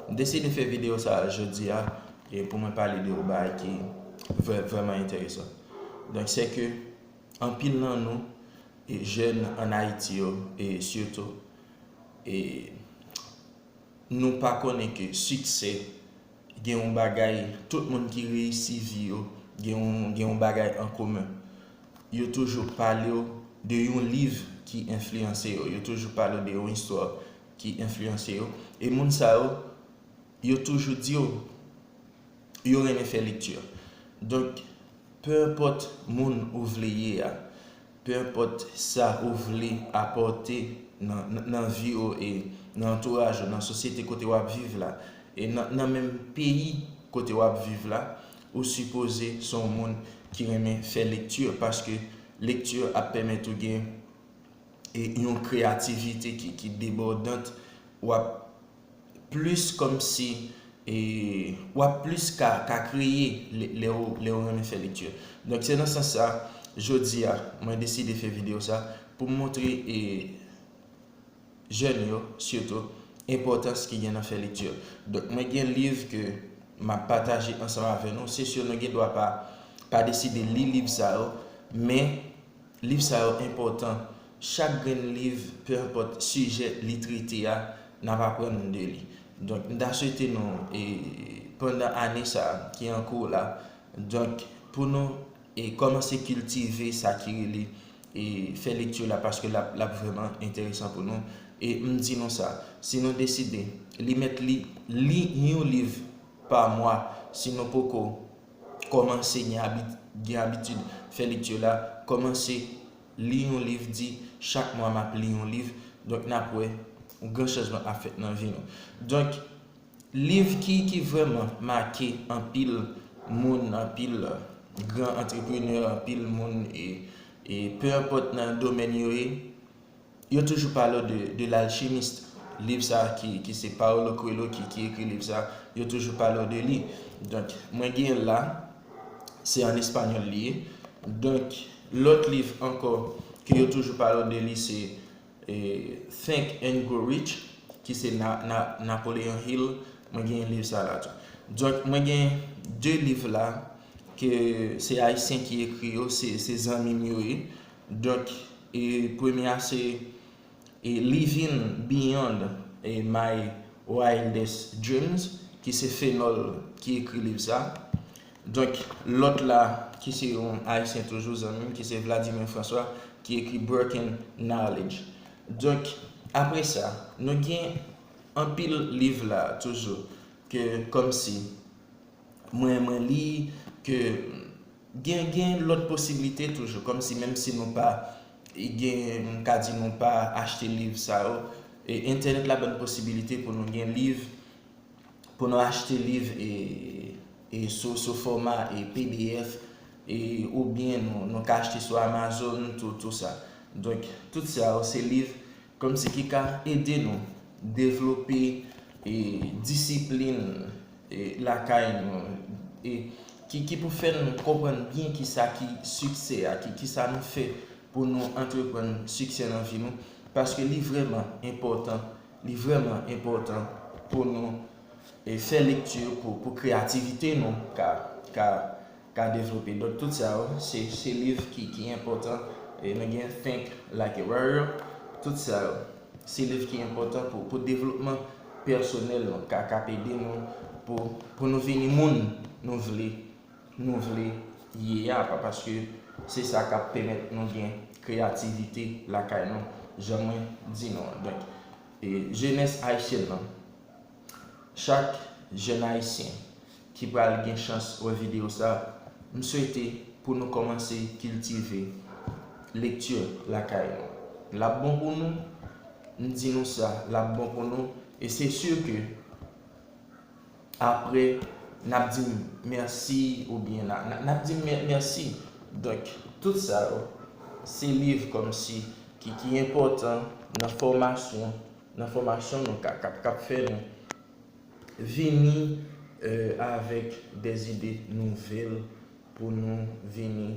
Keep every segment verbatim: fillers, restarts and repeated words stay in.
M deside fè videyo sa a jodi a e pou mwen pale de yon bagay ki vrè, vrèman enteresan. Donk, se ke anpil nan nou, e jèn ann Ayiti yo, e sitou, e nou pa konnen ke siksè, gen yon bagay, tout moun ki reyisi vi yo, gen yon, gen yon bagay an komen. Yo toujou pale w de yon liv ki enfliyanse yo. Yo toujou pale w de yon istwa ki enfliyanse yo. E moun sa yo, yo toujou di w, yo renmen fè lekti. Donk, pe enpòt moun ou vle ye a, pe enpòt sa ou vle apòte nan, nan, nan vi w e nan antouraj ou, nan sosyete kote w ap viv la, e nan, nan menm peyi kote w ap viv la, ou sipoze se yon moun ki renmen fè lekti, paske lekti ap pèmèt ou gen e yon kreyativite ki, ki debòdant, w ap plis kòmsi, e, w ap plis ka, ka kreye lè, lè w, lè w renmen fè lekti. Donk, se nan sans sa, jodi a, mwen deside fè videyo sa pou m montre, e, jèn yo, sitou, enpòtans ki gen nan fè lekti. Donk, mwen gen liv ke m ap pataje ansanm avè nou. Se si nou gen dwa pa, pa deside li liv sa yo, men liv sa yo enpòtan. Chak grenn liv, pe enpòt sijè li trete a, n ap aprann de li. Donk, m ta swete nou, e, pandan ane sa a ki an kou la, donk, pou nou, e, kòmanse kiltive sa ki rele, e, fè lekti la, paske l ap, l ap vrèman enteresan pou nou. E m di nou sa, si nou deside li mèt li, li yon liv pa mwa, si nou poko kòmanse gen abit-, gen abitid fè lekti la, kòmanse li yon liv, di, chak mwa m ap li yon liv, donk n ap wè yon gran chanjman ap fèt nan vi nou. Donk, liv ki, ki vrèman make anpil moun, anpil gran antreprenè, anpil moun, e, e pe enpòt nan domèn yo ye, yo toujou pale w de, de L'Alchimiste. Liv sa ki, ki se Paulo Coelho ki, ki ekri liv sa, yo toujou pale w de li. Donk, mwen gen la, se an espanyòl li ye. Donk, lòt liv ankò ke yo toujou pale w de li, se, e, Think and Grow Rich, ki se Na-, Na-, Napoleon Hill. Mwen gen liv sa la tou. Donk, mwen gen de liv la ke se Ayisyen ki ekri yo, se, se zanmi m yo ye. Donk, e, premye a se, e, Living Beyond, e, My Wildest Dreams, ki se Fenol ki ekri liv sa. Donk, lòt la, ki se yon Ayisyen toujou, zanmi m, ki se Vladimir François, ki ekri Broken Knowledge. Donk, apre sa, nou gen anpil liv la toujou, ke kòmsi mwen, mwen li, ke gen, gen lòt posiblite toujou, kòmsi menm si nou pa gen, m ka di nou pa achte liv sa yo, e entènèt la ban n posibilite pou nou gen liv, pou nou achte liv e, e sou, sou fòma e P D F, e oubyen nou, nou ka achte sou Amazon, tou, tou sa. Donk, tout sa yo se liv kòmsi ki ka ede nou devlope, e, disiplin, e, lakay nou, e ki, ki pou fè nou konprann byen kisa ki siksè a, ki, kisa nou fè pou nou antreprann siksè nan vi nou, paske li vrèman enpòtan, li vrèman enpòtan pou nou, e, fè lekti pou, pou kreyativite nou ka, ka, ka devlope. Donk, tout sa yo, se, se liv ki, ki enpòtan. E nou gen Think Like a Warrior. Tout sa yo, se liv ki enpòtan pou, pou devlopman pèsonèl nou, ka, k ap ede nou pou, pou nou vini moun nou vle, nou vle ye a, pa-, paske se sa k ap pèmèt nou gen kreyativite lakay nou, jan mwen di nou an. Donk, e, jenès ayisyèn nan, chak jèn ayisyen ki pral gen chans wè videyo sa, m swete pou nou kòmanse kiltive lekti lakay nou. L ap bon pou nou, m di nou sa, l ap bon pou nou, e se si ke apre, n ap di m mèsi, oubyen n a, n a, n ap di m mè-, mèsi. Donk, tout sa yo, se liv kòmsi ki, ki enpòtan nan fòmasyon, nan fòmasyon nou ka, k ap, k ap fè nou vini, e, avèk dè ide nouvèl pou nou vini,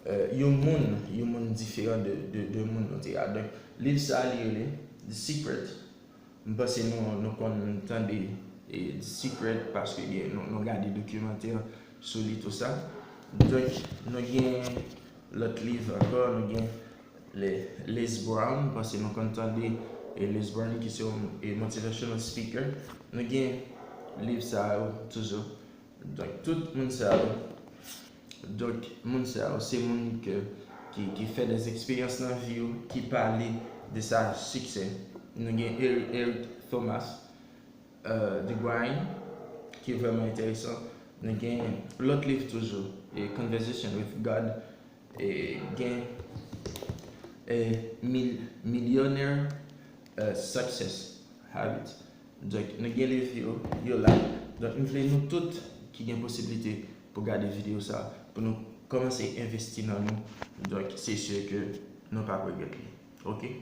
e, yon moun, yon moun diferan de, de, de moun nou te a. Donk, liv sa a, li rele The Secret. M panse nou, nou konn tande, The Secret, paske gen, nou, nou gade dokimantè sou li, tou sa. Donk, nou gen lòt liv ankò, nou gen Les, Les Brown, paske nou konn tande e Les Brown ki se yon e motivational speaker. Nou gen liv sa yo toujou. Donk, tout moun sa yo, donk, moun sa yo, se moun ke, ki, ki fè de eksperyans nan vi yo, ki pale de sa, siksè. Nou gen Eric, Eric Thomas, uh, The Grind, ki vrèman enteresan. Nou gen lòt liv toujou, e Conversation with God, e gen e, mil, Millionaire uh, Success Habits. Donk, nou gen liv yo, yo la. Donk, m vle nou tout ki gen posiblite pou gade videyo sa, pou nou kòmanse envesti nan nou. Donk, se si ke nou p ap regrèt li. Oke?